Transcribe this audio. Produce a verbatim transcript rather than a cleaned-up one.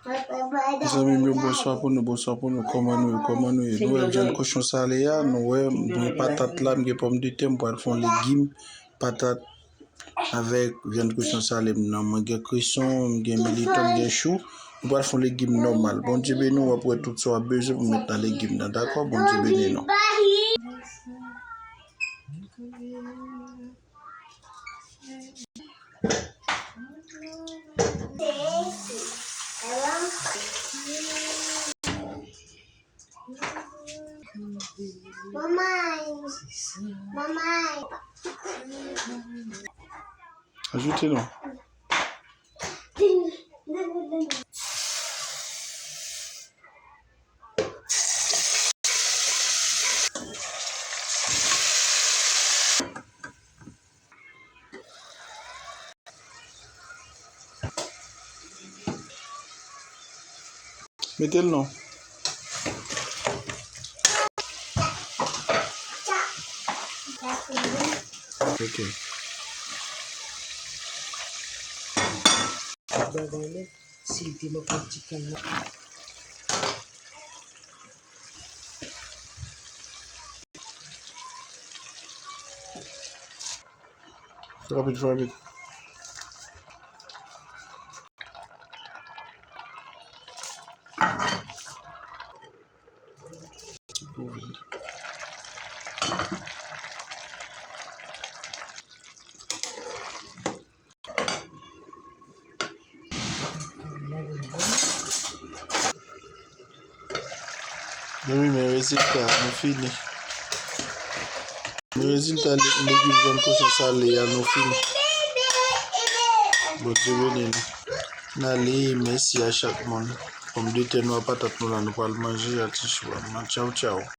Mezanmi m yo, bonswa pou nou, bonswa pou nou. Kòman nou ye? Kòman nou ye? Nou wè vyann kochon sale a, nou wè, m gen patat la, m gen pòmdetè, m pral fè yon legim, patat avèk vyann kochon sale m nan. Mwen gen kreson, m gen militon, m gen chou. M pral fè yon legim nòmal. Bondye beni w, w ap wè tout sa w ap bezwen pou w met nan legim nan, dakò? Bondye beni nou. Manman, manman. Ajoute non. Mete l non. Ok. Bagay la, si l te manke ti kann nan. Rapid, fè rapid. Wi, men rezilta, nou fini. Men rezilta le-, legim vyann kochon sale a, nou fini. Bondye beni nou. N ale, mèsi a chak moun. Pòmdetè nou a patat nou la, nou pral manje a ti chou a. Tchaw, tchaw.